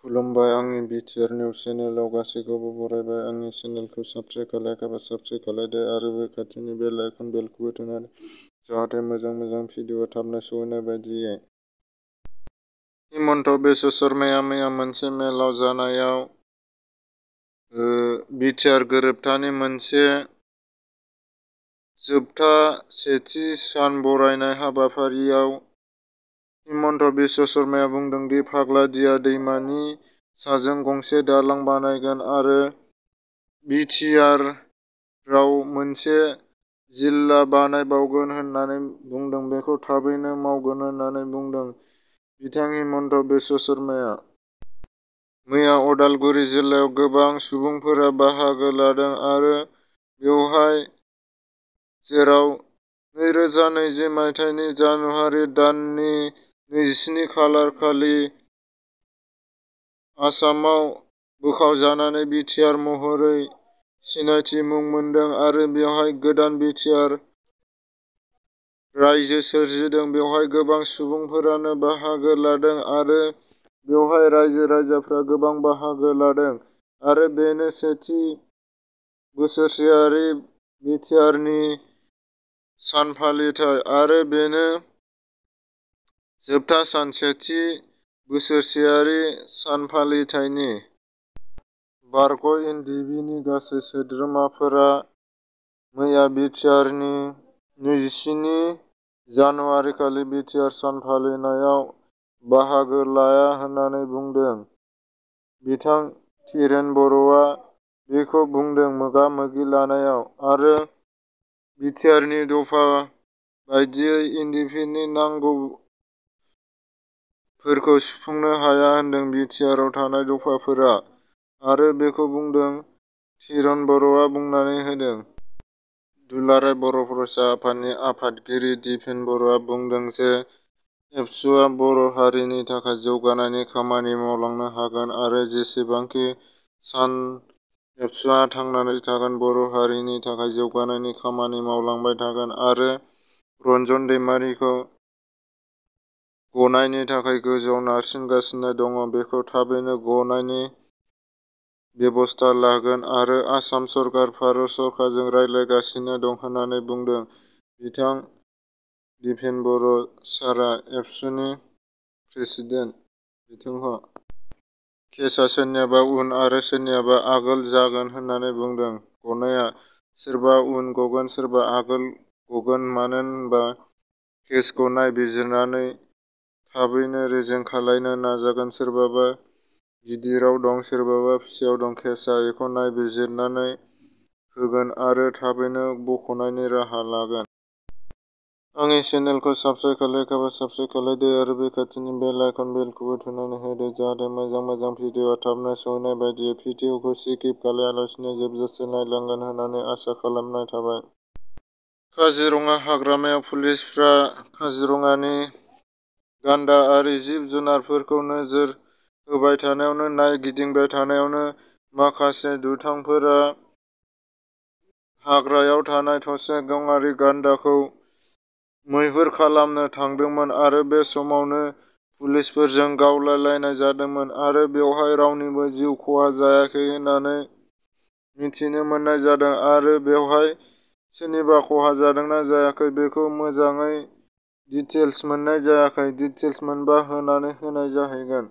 खुलुमबाय आंनि BTR news चेनेलाव गासैखौबो बरायबाय। आंनि चेनेलखौ साबस्क्राइब खालायाखैबा साबस्क्राइब खालायदो आरो बे खाथिनि बेल आइकन बेलखौबो थुनानै जाहाथे मोजां भिडिअ थाबनो सौहैनाय बायदियै। हिमन्त बिश्व शर्माया मैया मोनसे मेलाव जानायाव बिटिआर गोरोबथानि मोनसे जोबथा सेथि सान बरायनाय हाबाफारियाव हिमन्त बिश्व शर्माया बुंदों दि पागलादिया दैमानि साजों गंसे दालां बानायगोन आरो बिटिआरआव मोनसे जिल्ला बानायबावगोन होननानै बुंदों। बेखौ थाबैनो मावगोन होननानै बुंदों बिथां हिमन्त बिश्व शर्माया। मैया उदालगुरि जिल्लायाव गोबां सुबुंफोरा बाहागो लादों आरो बेवहाय जेराव 2020 मायथाइनि जानुवारि दाननि 27 खालार खालि आसामाव बोखावजानानै बिटिआर महरै सिनायथि मुं मोनदों आरो बेवहाय गोदान बिटिआर रायजो सोरजिदों। बेवहाय गोबां सुबुंफोरानो बाहागो लादों आरो बेवहाय रायजो राजाफ्रा गोबां बाहागो लादों आरो बेनो सेथि बोसोरसेयारि बिटिआरनि सान फालिथाय आरो बेनो जोबथा सान सेथि बोसोरसेयारि सान फालिथायनि। बारग' एनडिबिनि गासै सोद्रोमाफोरा मैया बिटिआरनि 27 जानुवारि खालि बिटिआर सान फालिनायाव बाहागो लाया होननानै बुंदों। बिथां धीरेन बर'आ बेखौ बुंदों मोगा-मोगि लानायाव आरो बिटिआरनि दफा बायदियै एनडिपिनि नांगौफोरखौ सुफुंनो हाया होनदों बिटिआरआव थानाय दफाफोरा आरो बेखौ बुंदों धीरेन बर'आ बुंनानै होदों। दुलाराय बर' फरायसा आफादनि आफादगिरि दिपेन बर'आ बुंदों जे एबसुआ बर' हारिनि थाखाय जौगानायनि खामानि मावलांनो हागोन आरो जेसेबांखि सान एबसुआ थांनानै थागोन बर' हारिनि थाखाय जौगानायनि खामानि मावलांबाय थागोन आरो रन्जन दैमारिखौ गनायनि थाखाय गोजौआव नारसिनगासिनो दङ बेखौ थाबैनो गनायनि बेबस्था लागोन आरो आसाम सरकार भारत सरकारजों रायज्लायगासिनो दं होननानै बुंदों बिथां दिपेन बर' सारआ एबसुनि प्रेसिडेन्ट। बिथांहा केसआ सोरनियाबा उन आरो सोरनियाबा आगोल जागोन होननानै बुंदों। गनाया सोरबा उन गगोन सोरबा आगोल गगोन मानो होनबा केसखौ नायबिजिरनानै थाबैनो रेजें खालामनो नाजागोन। सोरबाबा गिदिराव दं सोरबाबा फिसायाव दं केसआ बेखौ नायबिजिरनानै होगोन आरो थाबैनो बख'नायनि राहा लागोन। आंनि चेनेलखौ साबस्क्राइब खालायाखैबा साबस्क्राइब खालायदो आरो बे खाथिनि बेल आइकन बेलखौबो थुनानै होदो जाहाथे मोजां भिडिअ थाबनो सौहैनाय बायदियै। भिडिअखौ स्किप खालायालासिनो जोबजासे नायलांगोन होननानै आसा खालामनाय थाबाय। काजिरङा हाग्रामायाव पुलिसफ्रा काजिरङानि गान्दाआरि जिब-जुनारफोरखौ नोजोर होबाय थानायावनो नायगिदिंबाय थानायावनो माखासे दुथांफोरा हाग्रायाव थानाय थसे गंआरि गान्दाखौ मैहुर खालामनो थांदोंमोन आरो बे समावनो पुलिसफोरजों गावलायलायनाय जादोंमोन आरो बेवहाय रावनिबो जिउ खहा जायाखै होननानै मिथिनो मोननाय जादों आरो बेवहाय सोरनिबा खहा जादोंना जायाखै बेखौ मोजाङै डिटेल्स मोननाय जायाखै। डिटेल्स मोनबा होनानै होनाय जाहैगोन।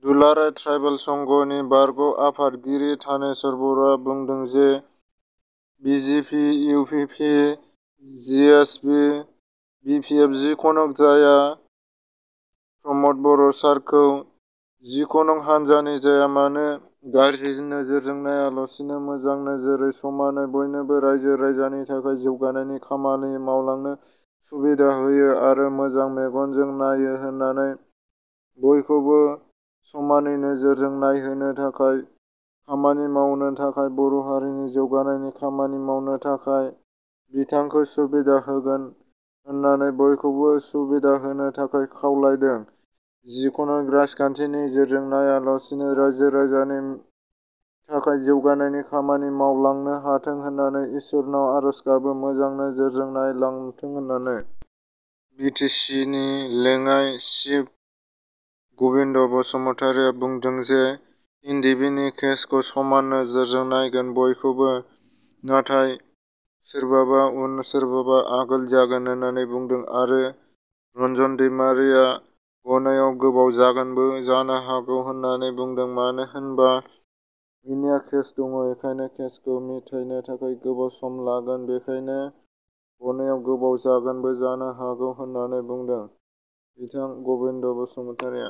दुलाराय ट्राइबेल संघनि बारग' आफादगिरि थानेश्वर बर'आ बुंदों जे बिजेपि इउपिपि जिएसपि बिपिएफ जिखुनु जाया प्रमद बर' सारखौ जिखुनु हान्जानि जाया मानो गाज्रि नोजोरजों नायालासिनो मोजां नोजोरै समानै बयनोबो रायजो राजानि थाखाय जौगानायनि खामानि मावलांनो सुबिदा होयो आरो मोजां मेगनजों नायो होननानै बयखौबो समानै नोजोरजों नायहोनो थाखाय खामानि मावनो थाखाय बर' हारिनि जौगानायनि खामानि मावनो थाखाय बिथांखौ सुबिदा होगोन होननानै बयखौबो सुबिदा होनो थाखाय खावलायदों। जिखुनु राजखान्थिनि नोजोरजों नायालासिनो रायजो राजानि थाखाय जौगानायनि खामानि मावलांनो हाथों होननानै इसोरनाव आरज गाबो मोजां नोजोरजों नायलांथों होननानै। बिटिसिनि लेङाइ चिफ गबिन्द बसुमतारिया बुंदों जे एनडिटिभिनि केसखौ समान नोजोरजों नायगोन बयखौबो, नाथाय सोरबाबा उन सोरबाबा आगोल जागोन होननानै बुंदों आरो रन्जन दैमारिया गनायाव गोबाव जागोनबो जानो हागौ होननानै बुंदों। मानो होनबा मिनिया केस दङ, बेखायनो केसखौ मिथायनो थाखाय गोबाव सम लागोन, बेखायनो गनायाव गोबाव जागोनबो जानो हागौ होननानै बुंदों बिथां गबिन्द बसुमतारिया।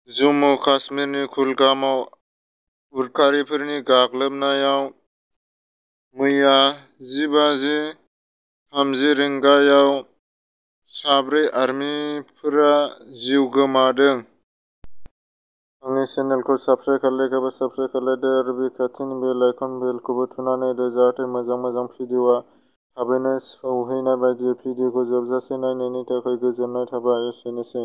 जम्मु काश्मीरनि कुलगामाव उदखारिफोरनि गाग्लोबनायाव मैया 10:30 रिंगायाव साब्रै आर्मिफोरा जिउ गोमादों। आंनि चेनेलखौ साबस्क्राइब खालायाखैबा साबस्क्राइब खालायदो आरो बे खाथिनि बेल आइकन बेलखौबो थुनानै होदो जाहाथे मोजां भिडिअआ थाबैनो सौहैनाय बायदि। भिडिअखौ जोबजासे नायनायनि थाखाय गोजोननाय थाबाय। एसेनोसै।